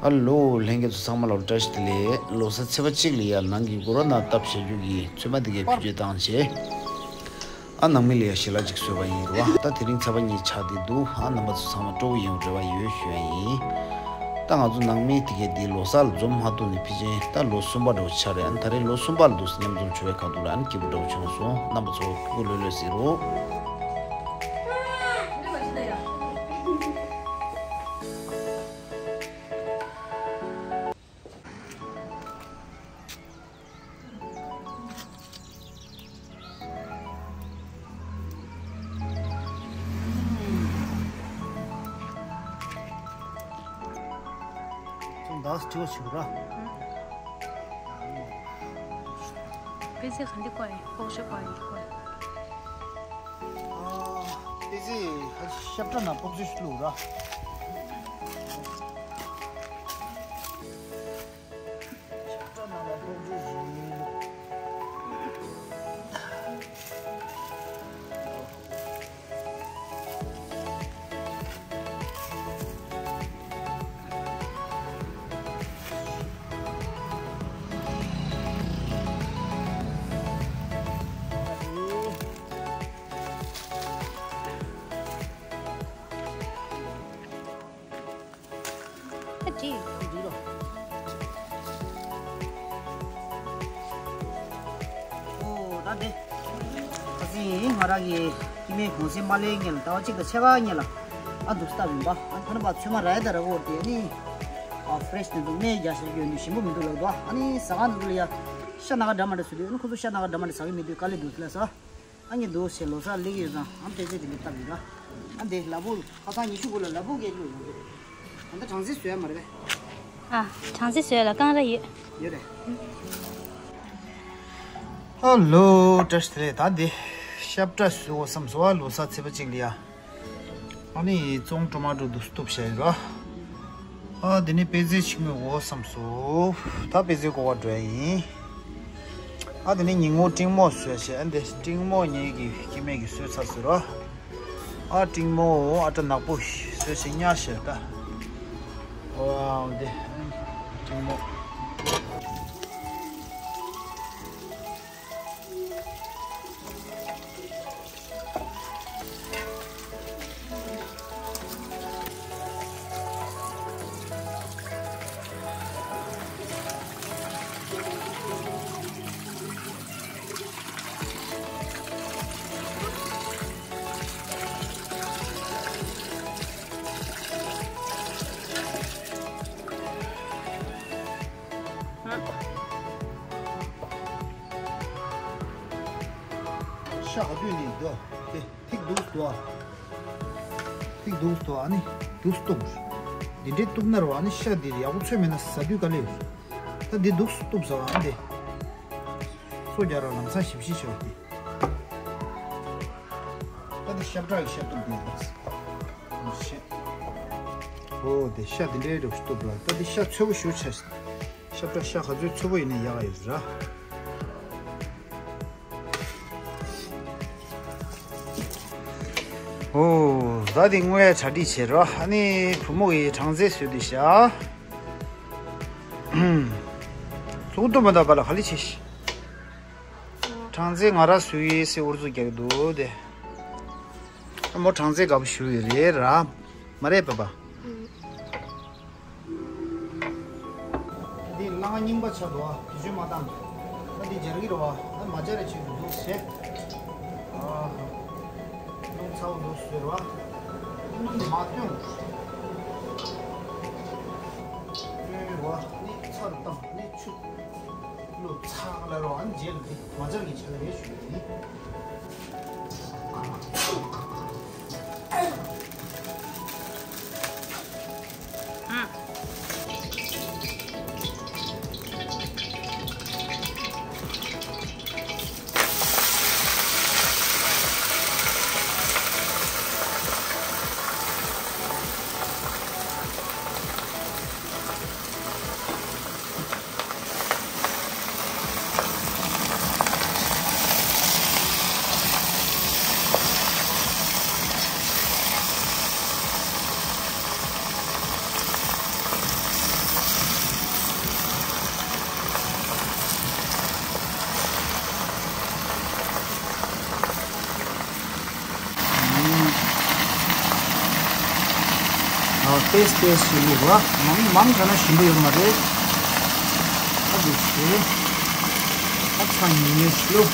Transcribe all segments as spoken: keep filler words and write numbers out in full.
ཨ་ལོ། ལྷན་རྒྱས་ཚོ་ཚང་མ་ལ་བཀྲ་ཤིས་བདེ་ལེགས། ལོ་གསར་ཚེས་པ་གཅིག་ལ་ཡ་ནང་གི་གོ་རོ་ན་སྟབས་བྱ་རྒྱུ་གི་ཚོད་མ་དེ་གའི་བེད་སྤྱོད་བཏང་བྱས། ཨ་ནང་མི་ལ་ཡ་ཞལ་ལག་ཅིག་བཟོས་པ་ཡིན་རུ་བ། ད་དེ་རིང་ཚེས་པ་གཉིས་ཆགས་བསྡད་འདུག་ཨ་རྣམ་པ་ཚོ་ཚང་མ་སྤྲོ་བོ་ཡོང་རེ་བ་ཡོད་ཞུ་ཡ་ཡིན། ད་ང་ཚོ་ནང་མི་དེ་གའི་འདི་ལོ་གསར་ལ་འཛོམས་མ་ཐུབ་ནས་ཕལ་ཆེར་ད་ལོ་གསུམ་པ་འདྲ་བོ་ཆགས་རེད། ཨ་ནི་ད་རེས་ལོ་གསུམ་པ་ལ་འདུག་མཉམ་འཛོམས་བྱུང་བའི་ཁ་ཐུག་ལ་ཨ་ནི་སྐྱིད་པོ་འདྲ་བོ་བྱུང་སོང་། རྣམ་པ་ཚོ་ཕྲུ་གུ་ལྷོད་ལྷོད་ཟེར་རོ། ཚོང་བདག་སྤྲི་བ་ཞིག་ར། པེ་ཙེ་ག་འདི་བཀོག་ཡིན། སྤོག་ཆུ་བཀོག་ཡིན། འདི་བཀོག་ཡིན། ཨ། པེ་ཙེ་ཤབ་ཏྲ་ན་སྤོག་ཆུ་ཞིག་བླུགས་ར། ཤབ་ཏྲ་ན་ལ་སྤོག་ཆུ་ཞིག་བླུགས། ཨ་ཅི། འགྲིག་རོ། ཨོ་ད་དེ། ཁ་སང་ང་རང་གི་སྐྱེ་དམན་གུང་སེང་མ་སླེབས་སྔོན་ལ་ཟླ་བ་གཅིག་དང་ཕྱེད་ཀ་སྔོན་ལ་ཨ་འདུག་སྟབས་ཡིན་པ། ཨ་ཐ་ན་པ་ཚོད་མ་ར་ཡ་ད་ར་གོ་དེ་ནི་ཨ་ཕེ་རེ་ཤི་ནས་འདུག་སྨན་རྒྱག་ཤེས་ཡོད་ནི་ཞིམ་པོ་མི་འདུག་ལབ་འདུག་ཨ་ནི་ཟ་ཁང་ནང་དུ་ལ་ཡ་ཤ་སྣ་ཁ་འདྲ་མ་འདྲ་བཟོས་འདུག་ཨ་ནི་ཁོ་ཚོ་ཤ་སྣ་ཁ་འདྲ་མ་འདྲ་ཟ་གི་མི་འདུག་དཀའ་ལས་འདུག་ལ་ས། ཨ་ནི་འདུག་ཟེར་ལོ་གསར་སླེབས་ཀྱི་ཡོད་ཙང་ཨ་ནི་ཏོག་ཙམ་དེ་འདྲ་བཏབ་ཡོད་ར། ཨ་འདི་ལ་ཕུག་ཁ་སང་ཉི་ཤུ་དགུ་ལ་ལ་ཕུག་སྐད་ཅིག་ཡོང་གི། ད་ལྟ་གྲང་ཟིག་བཟོས་ཡ་མ་རེད་པས། ཨ། གྲང་ཟིག་བཟོས་ཡ་ལ་རྐང་ར་ཡོད། ཡོད་རེད། ཧ་ལོ། བཀྲ་ཤིས་བདེ་ལེགས། ད་འདི་ཤབ་ཏྲ་བཟོ་དགོས་བསམ་སོང་། ཨ་ལོ་གསར་ཚེས་པ་གཅིག་ལ་ཡ། ཨ་ནི་བཙོང་ཊོ་མ་ཊོ་འདུག་སྟུབ་བྱས་ཡོད་ར། ཨ་དེ་ནས་པེ་ཙེ་ཆིག་མོ་དགོས་བསམ་སོང་། ད་པེ་ཙེ་བཀོག་པ་འགྲོ་ཡ་ཡིན། ཨ་དེ་ནས་ཉིན་མོ་སྤྲིན་མོག་བཟོས་བྱས། ཨ་འདི་སྤྲིན་མོག་ངེད་ཀྱི་སྐྱེ་དམན་གྱིས་བཟོས་ཚར་ཟེར་རོ། ཨ་སྤྲིན་མོག་ཨ་ཏྲ་ནག་པོ་བཟོས་བྱས་ཉར་བྱས་ད། ཨོ་འདི་སྤྲིན་མོག་ཤ་ག་དུས་ནས་འདུག་དེ། ཐིག་འདུག་སྟོ། ཐིག་འདུག་སྟོ། ཨ་ནི་འདུག་སྟོ། འདི་འདྲའི་གཏུབ་ན་རོ། ཨ་ནི་ཤ་འདི་ཡག་པོ་ཚོད་མེད་ན་ཟ་དུས་དཀའ་ལས་ཡོད། ད་འདི་འདུག་གཏུབ་ཟ་བ་ཨ་འདི། སོ་རྒྱག་ར་ལམ་སང་ཞིབ་ཞིབ་བྱ་བ་འདི། ད་འདི་ཤབ་ཏྲ་གི་ཤ་གཏུབ་འདི་ཡིན། ཤ། ཨོ་དེ་ཤ་འདི་འདྲའི་རོ་གཏུབ་ལ། ད་འདི་ཤ་ཚོད་པོ་ཞུ་ཆ། ཤབ་ཏྲ་ཤ་ག་ཚོད་ཚོད་པོ་ཡིན་ན་ཡག་ཡོད་ར། ཨོ། ད་དེ་དངོས་གྲ་སྒྲིག་བྱེད་རོགས། ཨ་ནི་བུ་མོ་གིས་གྲང་ཟས་བཟོས་དུས་ཤག་ཚུགས་ཏུ་མ་ད་པ་ལ་ག་ལི་ཆེ་ཤི། གྲང་ཟས་ང་ར་བཟོས་ཡིན་ཟེར་ཨུ་ཚུགས་རྒྱག་གི་འདུག་དེ། ཨ་མོ་གྲང་ཟས་དགའ་པོ་ཞུ་ཡི་རེད་ར། མ་རེད་པ་པ། འདི་གླང་རྙིང་པ་ཆགས་འདུག་ཨ། དེ་བཅོས་མ་བཏང་། ད་འདི་སྦྱར་གི་རེད་བ། ད་མ་སྦྱར་རེ་བྱེད་དགོས་འདུག་ཟེར། ཨ། རླུང་ཚ་བོ་འདུག་ཟེར་བ། རླུང་མ་བཏོན། བཏོན་རེད་བ། ནི་ཚ་རུ་བཏང་ནི་ཆུ། བླུགས་ཚ་ག་ལ་རོ། ཨ་ནི་རྗེས་ལ་འདི་མ་སྦྱར་གི་བྱ་ལ་རེད་ཞུ་གི་ཡིན། ཏེས་ཏེས་ཞིག་བླུགས་ལ། མང་མང་བྱས་ན་ཞིམ་པོ་ཡོད་མ་རེད། ཨ་འདུག་སེ། ཨ་ཚ་ཉུང་ཉུང་ཞིག་བླུགས།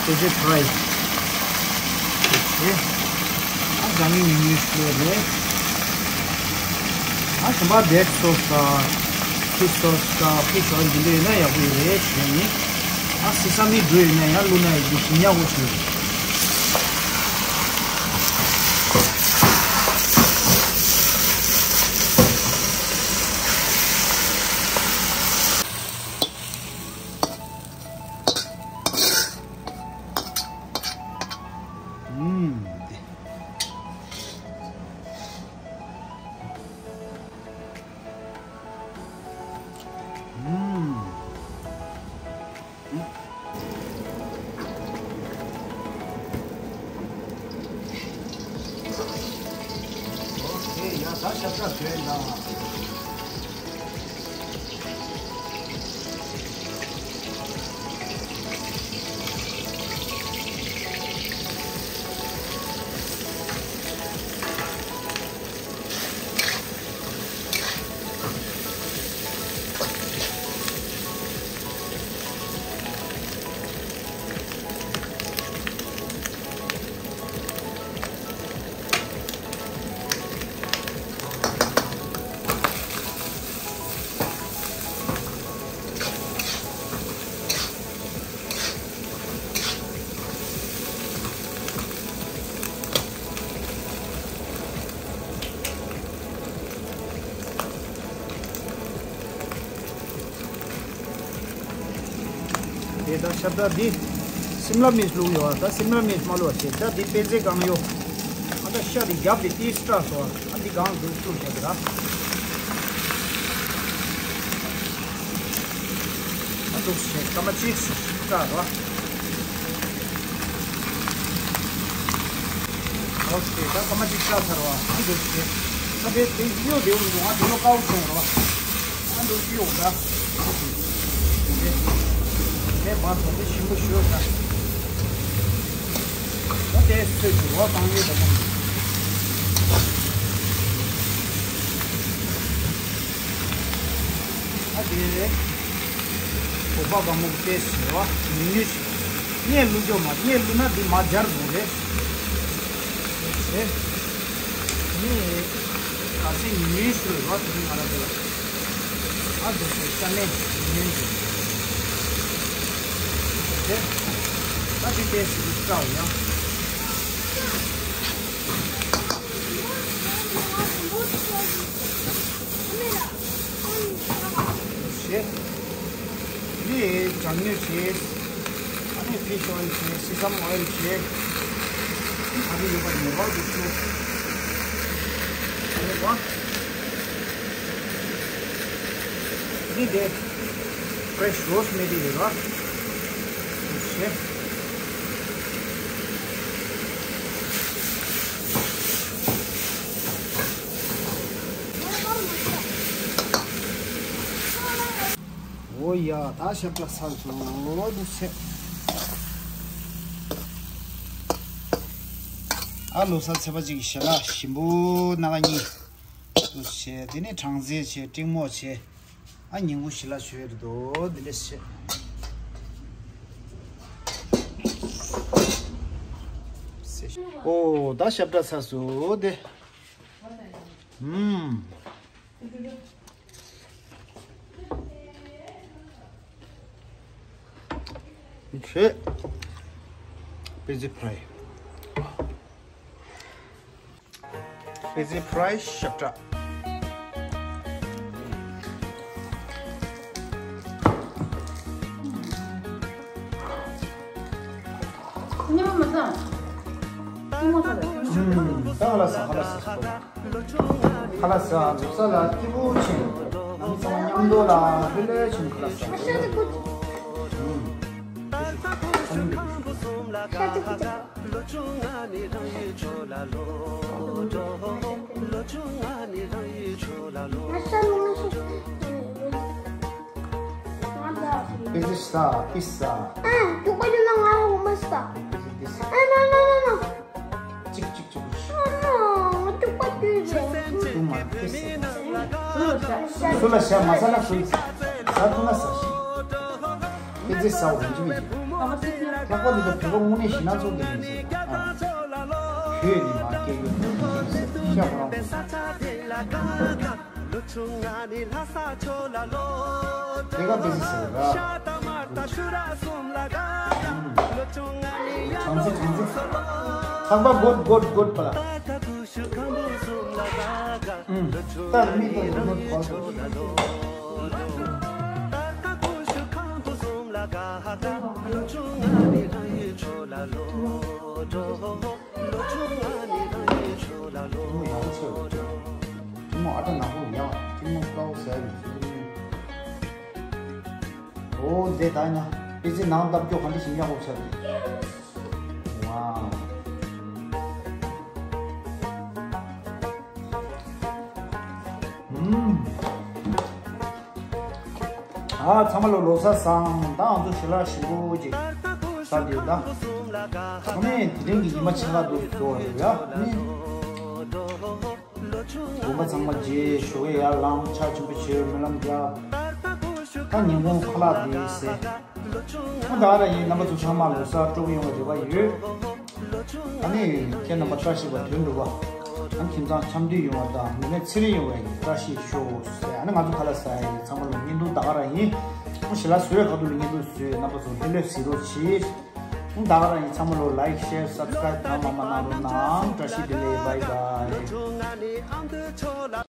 ཏེ་ཅེ་ཕྲའི། ཏེ་ཅེ། ཨ་ཛ་ཉུང་ཉུང་ཞིག་བླུགས་རེད། ཨ་གཞན་པ་བེག་སོ་སི་དང་། ཕིཤ་སོ་སི་དང་ཕིཤ་ཨོ་ཡིལ་འདི་འདྲ་ཡོད་ན་ཡག་པོ་ཡོད་རེད་ཞུ་ཡ་ཡིན། ཨ་སི་ས་མི་འབྲུ་ཡོད་ན་ཡང་བླུགས་ན་ཡག་པོ་ཞིམ་ཉག་པོ་ཞིག་རེད། ཨུམ། འདི། ཨུམ། ཨུམ། ཨོ་ཁེ། ཡ་ད་ཞབས་བྲ་བཟོས་ན། དེ་ད་ཤ་བྲ་འདི་སིམ་ལ་མིར་བླུགས་ཡོད་ཨ། ད་སིམ་ལ་མིར་མ་བླུགས་པ་བྱས། ད་འདི་པེ་ཙེ་གང་ཡོད། ཨ་ད་ཤ་འདི་རྒྱབ་འདི་ཏིས་སྐྲག་སོང་ཨ། ཨ་འདི་གང་འདུག་བླུགས་བྱས་ད། ཨ་འདུག་བྱས་སྐར་མ་གཅིག་སྐྲག་རོ། ཨོ་ཁེ། ད་སྐར་མ་གཅིག་སྐྲག་ཚར་བ། ཨ་འདུག་བྱས། ད་དེ་དེ་གཡོ་བདེ་བོ་འདུག་ཨ་དེ་ལོ་དཀར་པོ་བྱུང་རོ། ཨ་འདུག་གཡོ་ད། དེ་བར་དུ་དེ་ཞིམ་པོ་ཞོད་ད། ད་དེ་ཚོས་ཞུ་རོ་གང་ཡོད་ད་གང་འདུག་ཨ་དེ་རེད། བོད་པ་གང་མོ་ཏེས་ཟེར་བ་ཉུང་ཉུང་ཞིག་ངས་བླུགས་ཆོག་མ་ངས་བླུགས་ན་འདི་མ་སྦྱར་དགོས་རེད། ཨེ། ངས་ག་སེ་ཉུང་ཉུང་ཞིག་རེད་བ་དེ་ང་རང་དེ་ལ། ཨ་འདུག་སེ་ཤ་ནས་ཉུང་ཉུང་ཞིག་ཨེ། ད་དེ་ཏེས་ཞིག་བཀྲ་བ་ཡང་། ཞེས། འདི་གྲང་ཉོས་བྱས། ཨ་ནི་ཕི་ཤ་ཨོ་ཡིལ་བྱས། སི་སམ་ཨོ་ཡིལ་བྱས། ཨ་ནི་ཡོད་པ་ཉོ་བར་འདུག་ཚུལ། ཨ་ནི་བ། འདི་དེ་ཕྲེཤ་རོ་སི་མེ་རི་རེད་བ། ཞེས། འོ་ཡ་ད་ཞབས་བྲ་ཚར་སོང་འདུག་བྱས། ཨ་ལོ་གསར་ཚེས་པ་གཅིག་གི་ཞལ་ལག་ཞིམ་པོ་སྣ་ཁ་གཉིས་འདུག་བྱས། དེ་ནས་གྲང་ཟས་བྱས་སྤྲིང་མོག་བྱས། ཨ་ཉིན་གུང་ཞལ་ལག་ཞུ་ཡས་རེད་དོ། འདི་འདྲ་བྱས། ཨོ་ད་ཞབས་བྲ་ཚར་སོང་དེ། ཨུམ། ཆེ། པེ་ཙེ་ཕྲའི། པེ་ཙེ་ཕྲའི་ཞབས་བྲ། ཉི་མ་མ་ཟ། ཉི་མ་ཟ་ལ། ཨུམ། ད་ཧ་ལ་ས་ཧ་ལ་ས་ས། ཁ་ལག་ཟ་འཛུགས་ས་ལ་སྐྱིད་པོ་ཕྱིན། ང་མི་ཚང་མ་མཉམ་དུ་ལ་ལྷོད་ལྷོད་ཕྱིན་ཁ་ལག་ཟ། ཨ་ཤ་ཅིག་པོ་ཅིག་ཨུམ། ཤ་ཅིག་པོ་ཅིག་ང་ཤ་མི་ཤ། པི་ཙི་ཤ། པི་ཤ། ཨ། སྐྱུག་པ་ཅིག་ན་ང་ལ་འོ་མ་ཤ། པི་ཙི་པི་ཤ། ཨ་ན་ན་ན་ན། ཅིག་ཅིག་ཅིག་ང་སྐྱུག་པ་ཅིག་རེད། སྐྱུག་མ་ སུ་ལ་བཤད། མ་ཟ་ན་སུ་ཟ་ཐུབ་ན་ཟ་ཞིག་དཔེ་ཚེ་ཟ་བ་རང་ཅི་མི་ཅི། ལྷག་པར་དུ་བོད་པ་དངོས་གནས་ཞེ་ན་ཚོགས་དེ་མི་ཟེར། བོད་ནི་མ་སྐད་ཡོད་ཤ་ཁོ་རང་དེ་ག་དཔེ་ཚེ་ཟེར་ར། གྲང་ཚེ་གྲང་ཚེ། ཚང་པ་གོད་གོད་གོད་པ་ལ། ཨུམ། ལྟར་མི་དང་ནོར་གོ་དོ། མོ་ཡག་ཆེ། མོ་ཨ་ཏ་ནག་པོ་ཡག་མོ་ཀའོ་ཟེར་ཡོད། ཨོ་དེ་ད་ཡིན་ན་ཨི་ཙི་ནང་བཏབ་སྐྱོ་ག་འདྲ་ཞིག་ཡག་པོ་ཆགས་འདུག་ཝའོ། ཨུམ། ཨ་ཚང་མ་ལོ་ལོ་གསར་བཟང་། ད་ང་ཚོ་ཞལ་ལག་ཞིམ་པོ་ཅིག་ཟ་དུས་ད། ཨ་ནི་དེ་རིང་གི་ཉི་མ་ཆེ་ཁག་ཏུ་འགྲོ་བ་རེད་ཡ། ཨ་ནི། དགོན་པ་ཚང་མ་མཇལ། ཞོགས་ཀས་ཡར་ལངས། ཕྱག་མཆོད་པ་བྱས། སྨོན་ལམ་རྒྱག་ད་ཉིན་གུང་ཁ་ལག་འདི་ཟས། ཨ་ད་ག་རང་ཡིན། རྣམ་པ་ཚོ་ཚང་མ་ལོ་གསར་སྤྲོ་པོ་ཡོང་བའི་རེ་བ་ཡོད། ཨ་ནི་ཁྱེད་རྣམ་པ་བཀྲ་ཤིས་པ་དོན་འགྲུབ་པ། ཨ་ཁྱིམ་ཚང་འཆམ་མཐུན་ཡོང་བ་དང་། མི་ངན་ཚེ་རིང་ཡོང་བའི་བཀྲ་ཤིས་ཤོག་ཟེར། ཨ་ནི་ང་ཚོ་ཁ་ལག་ཟ་ཡ་ཡིན། ཚང་མ་ལོ་བརྙན་ཐུང་ད་ག་རང་ཡིན། ཨ་ཞལ་ལག་བཟོ་བའི་ཁ་ཐུག་ལ་བརྙན་ཐུང་བཟོས། རྣམ་པ་ཚོ་ལྷོད་ལྷོད་གཟིགས་རོགས་གྱིས། ད་ག་རང་ཡིན། ཚང་མ་ལོ་ལའིཀ་ཤེར་སབ་སི་ཀ་རའིབ་གང་མང་མང་གནང་རོགས་གནང་། བཀྲ་ཤིས་བདེ་ལེགས། བྷའི་བྷའི།